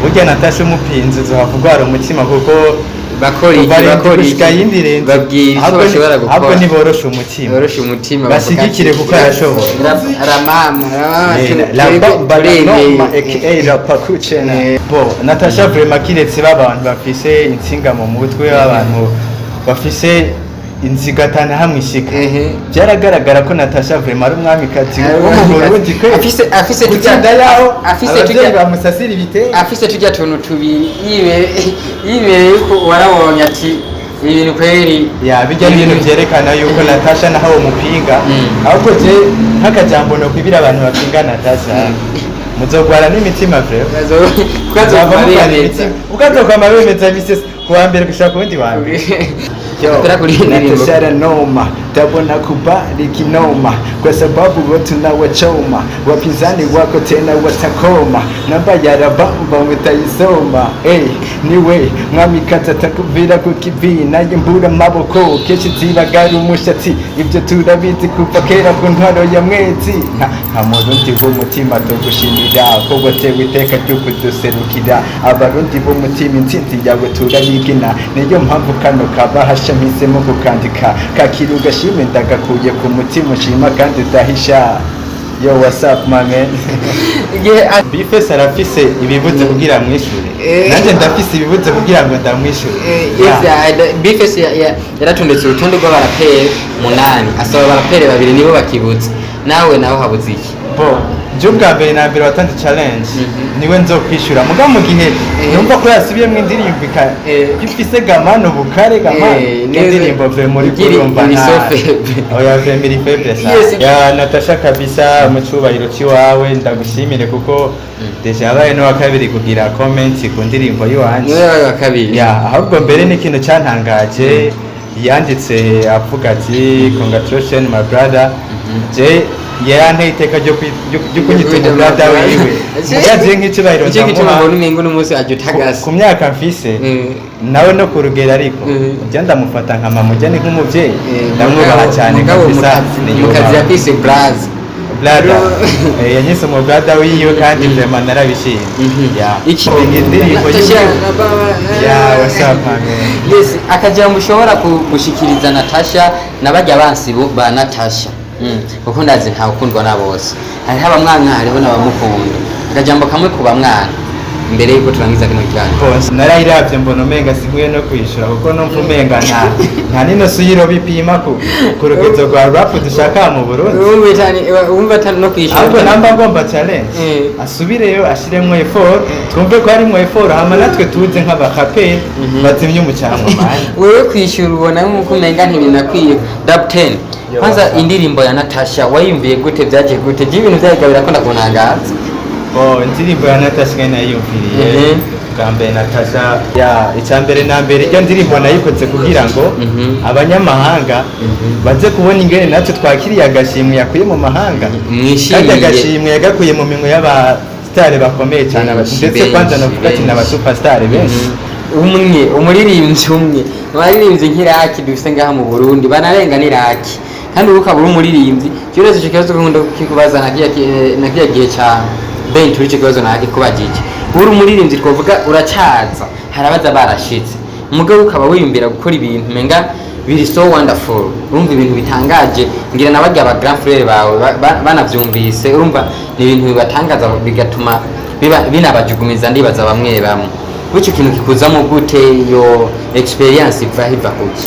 Burya Natasha umupinzi uzohava ugwara umutima, kuko Bakora iki? kuva rindi Bakora gushika iki? yindi rindi. Babwira icyo Ahubwo bashobora gukora. Ahubwo niboroshe umutima. Boroshe umutima, bavuga Bashyigikire ati, kuko arashoboye. Ramama, ramama, La bamba la turemeye. noma aka la pakuchena. Bo Natasha vraiment, kiretse b'abantu bafise intsinga mu mutwe, b'abantu bafise inzigatana hamwe ishika, byaragaragara ko Natasha vraiment ari umwamikazi Ari wo mu umwamikazi. Burundi kwe. Afise gutsinda yaho afise abavyeyi bamusasira ibitenge. Afise tujya tuntu tubiri yibereye yuko warabonye ati ibintu kweri. Ya, bijya ni ibintu vyerekana yuko Natasha naho mupinga, ahubwo je nk'akajambo no kwibira abantu bapinga Natasha, muzogwara n'imitima vraiment. Ukazoguma bemeza. Ukazokwama bemeza imisi yose, kuwa mbere gushaka kuwundi wa mbere. Tera kuri iyi ndirimbo. Natasha noma, tabona kubariki noma, kwa sababu wote tunawachoma wapinzani wako tena watakoma, namba ya rabamba mutaisoma. Hey, niwe mwamikazi atakuvira ku kivi, naye mbura amaboko kenshi zibagara umushatsi, ibyo turabizi kuva kera ku ntwaro ya mwezi. Nka murundi w'umutima tugushimira ko watewe iteka ryo kuduserukira. Abarundi b'umutima, intsinzi yawe turayigina, niyo mpamvu kano kabahasha mpisemo kukandika, kakira ugashime, ndagakuye ku mutima ushima kandi udahisha. Yo, what's up my man? Igihe B-Face arafise ibibuze kugira mwishure, nanjye ndafise ibibuze kugira ngo ndamwishure. Yes, B-Face yaratondetse urutonde rw'abaraperi munani, asaba abaraperi babiri nibo bakibutse. Nawe habuze iki? Bo je ubwa mbere na mbere watanze challenge niwe nzokwishura, muga mu gihe numva ko yasubiyemwo indirimbo ifise gamano bukare gamano, indirimbo ve muri kurumva iri nta so faible. Oya, vraiment iri faible sa. Ya Natasha kabisa, mu cubahiro ciwawe ndagushimire, kuko déjà yabaye n'uwa kabiri kugira comment ku ndirimbo yiwanje. Niwe yabaye wa kabiri. Ya, ahubwo mbere n'ikintu cyantangaje, yanditse avuga ati: "Congratulations my brother." Je yaranteye iteka ryo kunyita umubrother wiwe, mugaje nk'icubahiro Nicyo gituma ndamuha. mbona umengo n'umunsi ajya utagase. Ku myaka mfise nawe no ku rugero, ariko ujya ndamufata nka mama, ujya ni nk'umuvyeyi, ndamwubaha cyane mugabo kabisa. mu kazi yakwise braza. Brother. Yanyise umu brother wiwe kandi vraiment narabishimye. Ya. Iki Indirimbo Natasha, yiwe. na Ya, what's up my man? Yes, akajambo ushobora gushikiriza Natasha na barya bansi ba Natasha. Kuko ndazi ntawe ukundwa na bose, hariho abamwanka, hariho n'abamukunda. Akajambo kamwe ku bamwana mbere yuko turangiza kino kiganiro. Bose narayiravye mbona umenga sinkwiye no kwishura, kuko numva umenga nta n'inusu y'iro bipima ku rugezo rwa rap dushaka mu Burundi. Wumva cyane, wumva atari no kwishura. Ahubwo namba ngomba challenge, asubireyo ashiremwo effort, twumve ko harimwo effort, hama natwe tuze nk'abaraperi bazimye umucanwa mani. Wewe kwishyura ubona nk'uko umenga ntibinakwiye. Dab 10. Yo, Kwanza what's up? indirimbo ya Natasha wayumviye gute? Byagiye gute? Je, ibintu byawe birakunda kuntangaza. Oh, indirimbo ya Natasha ngene nayiyumviriye, bwa mbere Natasha ya icya mbere na mbere, iryo ndirimbo nayikoze kugira ngo abanyamahanga baze kubona ingene natwe twakiriye agashimwe yakuye mu mahanga. Mwishimiye. Kandi agashimwe yagakuye mu minwe y'abasitari bakomeye cyane, Benshi, ndetse kwanza benshi, navuga ati benshi. n'abasuperstar benshi. Umwe, umuririmbyi umwe abaririmbyi nk'iraki dufite ngaha mu Burundi banarenga n'iraki, kandi ubu ukaba uri umuririmbyi. Kibazo, icyo kibazo nkunda kikubaza na kiriya gihe cya Ben turi, icyo kibazo nakikubajije. Uri umuririmbyi, twavuga uracaza, harabaza barashitse, mugabo ukaba wiyumvira gukora ibintu umenga biri so wonderful, urumva ibintu bitangaje. Ngira na barya ba grand frère bawe banavyumvise, urumva ni ibintu bibatangaza, bigatuma binabajugumiza. Ndibaza bamwe bamwe bityo ikintu kikuzamo gute? Iyo experience iva hiva kuki?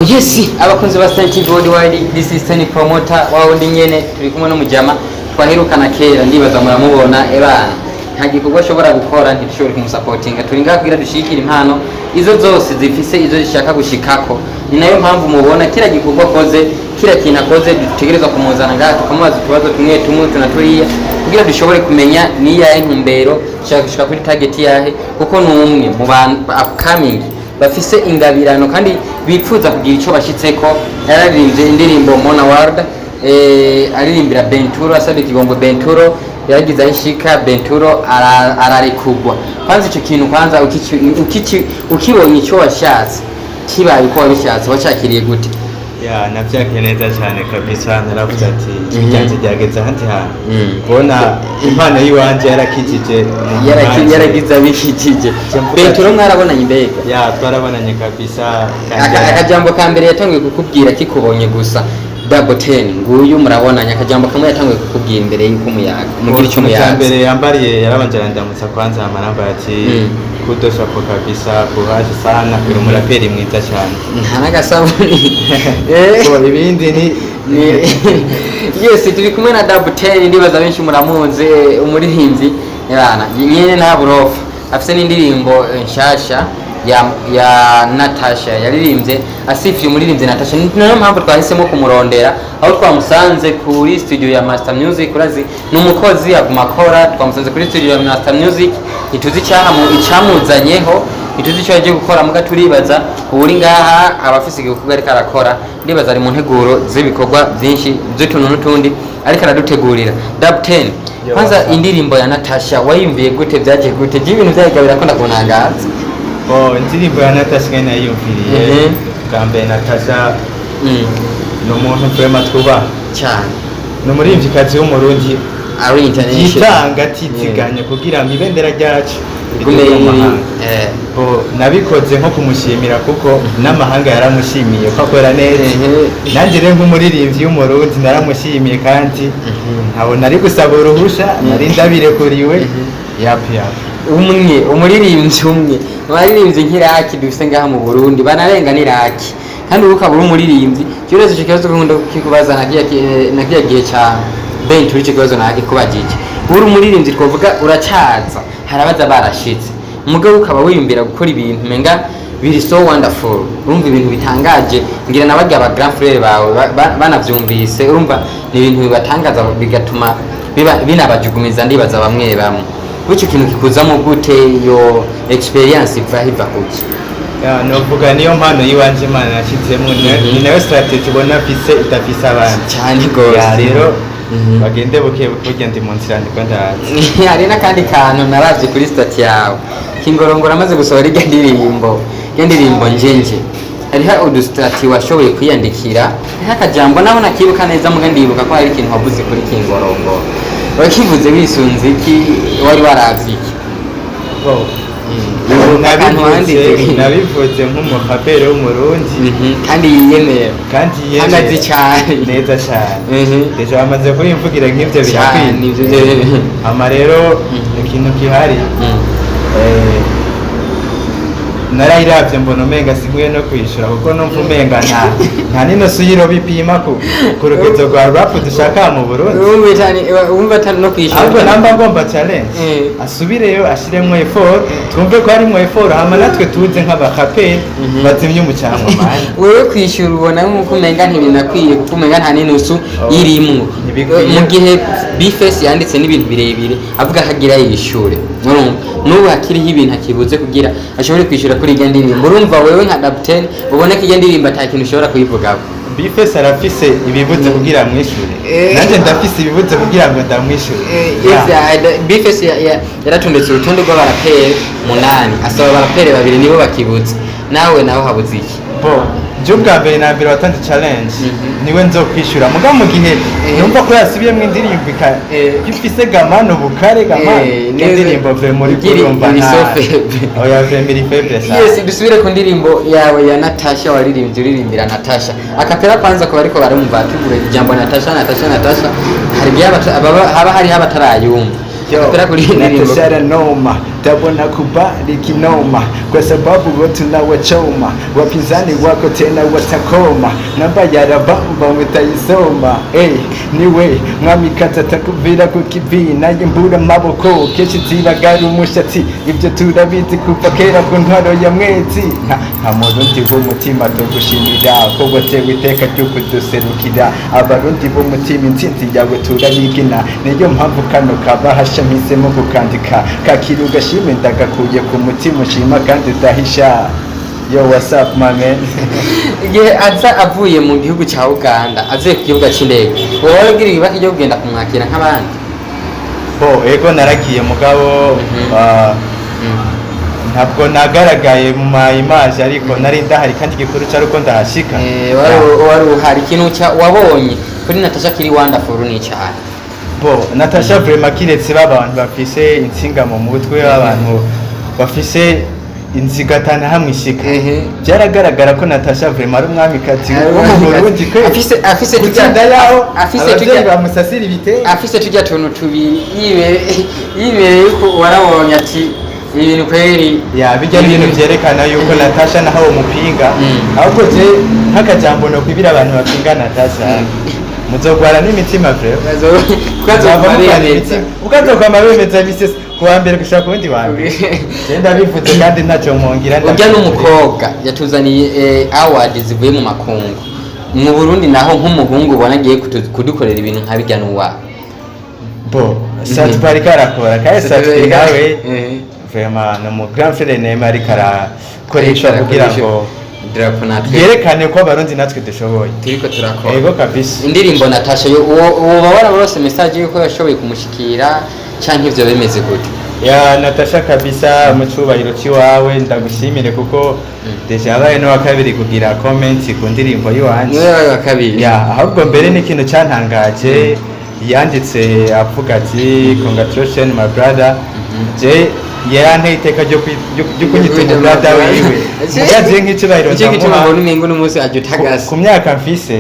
Yes, abakunzi ba Star TV Worldwide, this is Tony Promoter wa wundi nyene. Turi kumwe n'umujama twaherukana kera, ndibaza muramubona. Ebana, nta gikorwa ashobora gukora ntidushobore kumusapotinga. Turi ngaha kugira dushigikire impano izo zose zifise izo zishaka gushikako. Ni nayo mpamvu mubona kila gikorwa akoze, kila kintu akoze, dutegerezwa kumuzana ngaha tukamubaza utubazo tumwe tumwe tuna turiya kugira dushobore kumenya niyahe ntumbero dushaka gushika kuri target yahe, kuko ni umwe mu bantu upcoming bafise ingabirano kandi bipfuza kugira ico bashitseko. Yararirimbye indirimbo Mona World, aririmbira Benturo, asabye ikigongo Benturo, yaragize aho ishika Benturo ararekugwa. Kwanza ico kintu, kwanza ukibonye ico washatse kibaye uko wabishatse, wacakiriye gute? Ya, navyakiriye neza cyane kabisa. Naravuze ati ryanjye ryageze ahandi hantu, kubona impano y'iwanje yarakijije umuntu nkanje. Yaragize abikijije. Mvuga Benturo mwarabonanye mbega? Ya, twarabonanye kabisa kandi Akajambo ka mbere yatanguye kukubwira kikubonye gusa, Double Ten nguyu murabonanye, akajambo kamwe yatanguye kukubwira imbere y'uko umuyaga umugira icyo Ikintu cya muyaga? mbere yambariye, yarabanje arandamutsa kwanza, hama arambaye ati "Kudoshapo kabisa, courage sana, uri umuraperi mwiza cyane." Nta n'agasabuni. Bo, ibindi ni Yes, turi kumwe na Double Ten, ndibaza benshi muramuzi, umuririmbyi yana nyene nta burofa, afise n'indirimbo nshasha ya Natasha, yaririmbye asifye umuririmbyi Natasha. Ni nayo mpamvu twahisemo kumurondera aho twamusanze kuri studio ya Master Music. Urazi ni umukozi aguma akora, twamusanze kuri studio ya Master Music, ntituzi icamuzanyeho, ntituzi icyo yagiye gukora, muga turibaza uri ngaha aba afise igikorwa ariko arakora. Ndibaza ari mu nteguro z'ibikorwa byinshi by'utuntu n'utundi ariko aradutegurira. Double Ten, Yo, kwanza what's up? Indirimbo ya Natasha wayumviye gute? Byagiye gute? Je, ibintu byayiga birakunda kunangaza. Bo, indirimbo ya Natasha nyene nayiyumviriye bwa mbere. Natasha ni umuntu vraiment twubaha, cyane. ni umuririmvyikazi w'Umurundi ari international, yitanga atiziganye kugira ngo ibendera ryacu rigume riduge mu riri mahanga. Bo, nabikoze nko kumushimira kuko n'amahanga yaramushimiye ko akora neza. Nanjye rero nk'umuririmbyi w'Umurundi naramushimiye, kandi nkabona ari gusaba uruhusha, nari ndabirekuriwe. Yapu yapu. Umwe umuririmbyi, umwe mu baririmbyi nk'iraki dufise ngaha mu Burundi banarenga n'iraki, kandi ubu ukaba uri umuririmbyi. Kibazo, icyo kibazo nkunda kikubaza na kiya gihe cya Ben turi, icyo kibazo nagikubajije. Uri umuririmbyi twavuga uracaza, harabaza barashitse, mugabo ukaba wiyumvira gukora ibintu umenga biri so wonderful, urumva ibintu bitangaje, ngira na barya ba grand frère bawe banavyumvise, urumva ni ibintu bibatangaza, bigatuma binabajugumiza. Ndibaza bamwe bamwe bityo ikintu kikuzamo gute? Iyo experience iva kuki? Ya, novuga niyo mpano y'iwanje Imana yashyizemo, ni nayo strategy ubona afise idafise abandi. Cyane gose. Ya, rero bagende buke buke, burya ndi mu nzira, ndiko ndaza. Hari n'akandi kantu naravye kuri statut yawe, Kingorongoro amaze gusohora irya ndirimbo, irya ndirimbo Njenje, hariho udustati washoboye kwiyandikira, hariho akajambo naho nakibuka neza, muga ndibuka ko hari ikintu wavuze kuri Kingorongoro. Wakivuze wisunze iki? Wari waravye iki? Bo, Wibuka akantu nabivuze wanditse? Nabivuze nk'umuraperi w'Umurundi Kandi yiyemera. Kandi kandi azi cyane. Neza cyane. Deja bamaze kubimvugira nk'ivyo, Cyane, birakwiye. ivyo Ama rero ikintu gihari, narayiravye mbona umenga sinkwiye no kwishura, kuko numva umenga nta n'inusu y'iro bipima ku rugezo rwa rap dushaka mu Burundi. Wumva cyane, wumva atari no kwishyura. Ahubwo namba ngomba challenge, asubireyo ashiremwo effort, twumve ko harimwo effort, hama natwe tuze nk'abaraperi bazimye umucanwa mani. Wewe kwishyura ubona nk'uko umenga ntibinakwiye, kuko umenga nta n'inusu Oh. irimwo. Ntibikwiye. Mu gihe Bface yanditse n'ibintu birebire avuga ko agira yishyure, urumva n'ubu hakiriho ibintu akibuze kugira ashobore kwishyura kuri irya ndirimbo. Urumva wewe nka Dapten ubona ko irya ndirimbo ata kintu ushobora kuyivugako? Bface arafise ibibuze kugira amwishure, nanjye ndafise ibibuze kugira ngo ndamwishure. Yes, Bface yaratondetse urutonde rw'abaraperi munani, asaba abaraperi babiri nibo bakibuze. Nawe habuze iki? Bo, je ubwa mbere na mbere watanze challenge niwe nzokwishura, muga mu gihe numva ko yasubiyemwo indirimbo ifise gamano bukare gamano, indirimbo ve muri kurumva iri nta so faible. Oya, ve iri faible sana. Yes, dusubire ku ndirimbo yawe ya Natasha waririmbye uririmbira Natasha a cappella. Kwanza ku bariko barumva tugure ijambo Natasha, Natasha, Natasha, hari igihe haba hariho abatarayumva. Yo, A cappella kuri iyi ndirimbo. Natasha noma, tabona kubali kinoma, kwa sababu wote tunawachoma wapinzani wako tena watakoma, namba ya rabamba mutaisoma. Hey, niwe mwamikazi atakuvira ku kivi, naye mbura amaboko kenshi zibagara umushatsi, ibyo turabizi kuva kera ku ntwaro ya Mwezi. Nka Murundi w'umutima tugushimira ko watewe iteka ryo kuduserukira. Abarundi b'umutima, intsinzi yawe turayigina, niyo mpamvu kano kabahasha mpisemo kukandika, kakira ugashime, ndagakuye ku mutima ushima kandi udahisha. Yo, what's up my man? Igihe aza avuye mu gihugu cya Uganda, avuye ku kibuga cy'indege, wowe waragira ibibaki ryo kugenda kumwakira nk'abandi? Bo, ego, naragiye, mugabo Ntabwo nagaragaye mu ma image, ariko nari ndahari, kandi igikuru cyari uko ndahashika. Wari uhari. Ikintu wabonye kuri Natasha kiri wonderful ni cyane? Bo, Natasha vraiment, kiretse b'abantu bafise insinga mu mutwe, b'abantu bafise inzigatana hamwe ishika, byaragaragara ko Natasha vraiment ari umwamikazi wo mu Burundi kwe. Afise gutsinda yaho afise abavyeyi bamusasira ibitenge. Afise tujya tuntu tubiri yibereye yuko warabonye ati ibintu kweri. Ya, bijya ari ibintu vyerekana yuko Natasha naho uwo mupinga, ahubwo je nk'akajambo no kwibira abantu bapinga Natasha, muzogwara n'imitima vraiment. Ukazoguma bemeza. Ukazokwama bemeza imisi yose, kuwa mbere gushaka kuwundi wa mbere. Je ndabivuze kandi ntacyo mwongira. Urya n'umukobwa yatuzaniye award zivuye mu makungu. Mu Burundi naho, nk'umuhungu ubona agiye kudukorera ibintu nka bijya n'uwa? Bo, Sat-B ariko arakora kandi Sat-B nawe vraiment ni umu grand frère Neymar, ariko arakoresha kugira ngo drapo natwe yerekane ko Abarundi natwe dushoboye. Turiko turakora. Ego kabisa. Indirimbo Natasha yo, uwo uba waraborose message yuko yashoboye kumushikira, canke ivyo bimeze gute? Ya, Natasha kabisa, mu cubahiro ciwawe ndagushimire, kuko déjà yabaye n'uwa kabiri kugira comment ku ndirimbo y'iwanje. Niwe yabaye wa kabiri? Ya, ahubwo mbere n'ikintu cyantangaje, yanditse avuga ati: "Congratulations my brother." Je yaranteye iteka ryo kunyita umubrother wiwe, mugaje nk'icubahiro Nicyo gituma ndamuha. mbona umengo n'umunsi aje utagase. Ku myaka mfise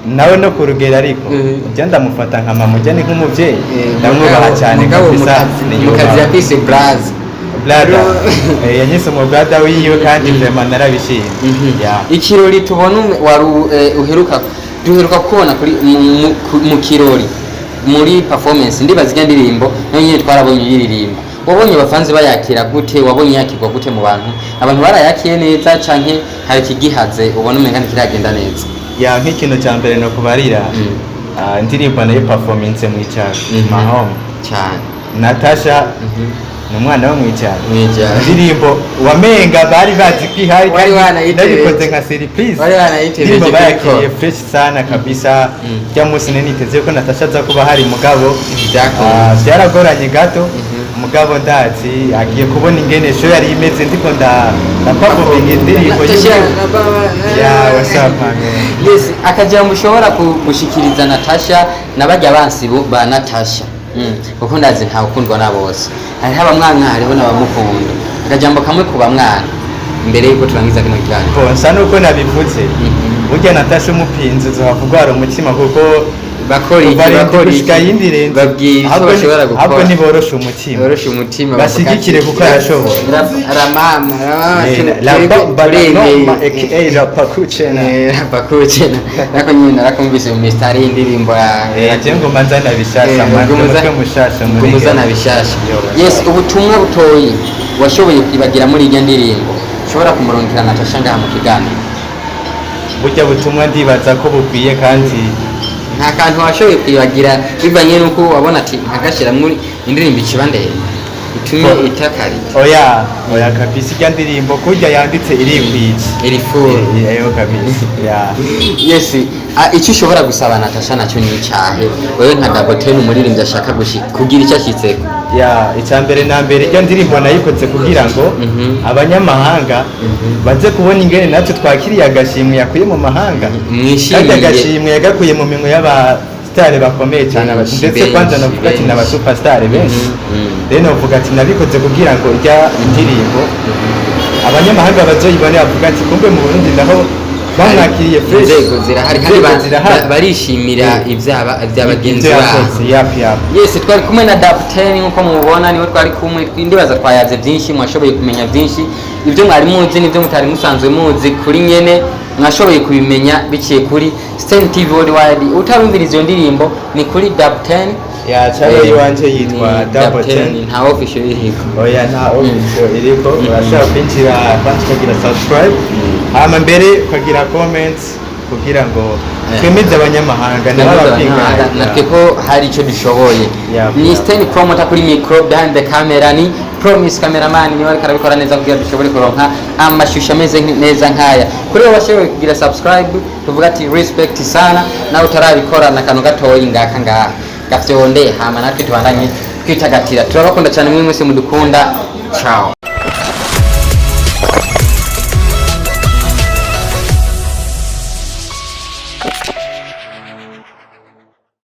nawe no ku rugero, ariko ujya ndamufata nka mama, ujya ni nk'umubyeyi, ndamwubaha cyane mugabo kabisa. Mu kazi yakwise braza. Brother, yanyise umu brother wiwe, kandi vraiment narabishimye. Ya. Ikirori tubona wari uheruka duheruka kubona kuri mu kirori muri performance, ndibaza ijya ndirimbo nayo nyine twarabonye uyiririmba. Wabonye abafanzi bayakira gute? Wabonye yakirwa gute mu bantu? Abantu barayakiye neza, canke hari ikigihaze ubona umenga ntikiragenda neza? Ya, nk'ikintu cya mbere no kubarira, indirimbo nayo performance mu icyaro, mahome. Cyane. Natasha ni umwana wo mu icyaro. Mw'icyaro. Indirimbo wamenga bari bazi ko ihari, Wari kandi wanayitebeje. nabikoze nka surprise. Wari wanayitebeje. Indirimbo bayakiriye kubikora. fresh sana kabisa. Rya munsi nari niteze ko Natasha aza kuba hari, mugabo Ntibyakunze. Byaragoranye gato, mugabo ndazi agiye kubona ingene show yari imeze, ndiko nda performing indirimbo Natasha, yiwe. na baba. Yeah, what's up, man? Yes, akajambo ushobora gushikiriza Natasha na barya bansi ba Natasha. Kuko ndazi ntawe ukundwa na bose, hariho abamwanka, hariho n'abamukunda. Akajambo kamwe ku bamwana mbere yuko turangiza kino kiganiro. Bo, nsa nuko nabivuze, burya Natasha umupinzi uzohava urwara umutima, kuko Bakora iki? kuva Rindi Bakora gushika iki? yindi renze. Babwira icyo bashobora gukora. Ahubwo niboroshe umutima. Boroshe umutima. Bashyigikire kuko arashoboye. Ramama, ramama. La Bamba la Turemeye. Noma aka La Pakuchena. Pakuchena nako nyine narakumvise mu mistari y'indirimbo yawe. Je ngoma nzana bishasha, man, umutwe mushasha muri Ngumuzana game. bishasha. Yo, Yes, ubutumwa butoyi washoboye kwibagira muri iryo ndirimbo ushobora kumurongera Natasha ngaha mu kiganiro? Burya butumwa ndibaza ko bukwiye kandi Nta kantu washoboye kwibagira bivanye n'uko wabona ati nkagashyira muri indirimbo ikiba ndende itume itakarita? Oya, oya kabisa, irya ndirimbo kurya yanditse irikwije. Iri full. Eyo kabisa, ya. Yes, icyo ushobora gusaba Natasha nacyo ni icyahe, wewe nka Double Ten, umuririmbyi ashaka kugira icyo ashyitseko? Ya, icya mbere na mbere, iryo ndirimbo nayikoze kugira ngo abanyamahanga baze kubona ingene natwe twakiriye agashimwe yakuye mu mahanga. Mwishimiye. Kandi agashimwe yagakuye mu minwe y'abasitari bakomeye cyane, Benshi, ndetse benshi, kwanza navuga ati benshi. n'abasuperstar benshi. Rero navuga ati nabikoze kugira ngo ijya indirimbo abanyamahanga bazoyibone bavuga ati kumbe mu Burundi naho bamwakiriye fresh. Inzego zirahari kandi Inzego zirahari. Barishimira ibyaba bya bagenzi Ibyo babo. yakoze, yap yap. Yes, twari kumwe na Double Ten nk'uko mubibona, niwe twari kumwe. Ndibaza twayaze byinshi, mwashoboye kumenya byinshi, ibyo mwari muzi n'ibyo mutari musanzwe muzi kuri nyene mwashoboye kubimenya biciye kuri Sten TV Worldwide. Utarumviriza iyo ndirimbo ni kuri Double Ten. Ya, channel iwanje yitwa Ni Double Ten. Nta official iriko? Oya, nta official iriko. Urashobora kwinjira kwanza ukagira subscribe, hama mbere ukagira comments kugira ngo twemeze abanyamahanga nabo abapinga natwe ko hari icyo dushoboye. Ni Sten Promoter kuri micro, behind the camera ni Promise cameraman, niwe ariko arabikora neza kugira dushobore kuronka amashusho ameze neza nkaya. Kuri wowe washoboye kugira subscribe, tuvuga ati respect sana. Nawe utarabikora, na kantu gatoyi ngaka ngaha gafyonde, hama natwe tubandanye twitagatira. Turabakunda cyane mwe mwese mudukunda. Ciao.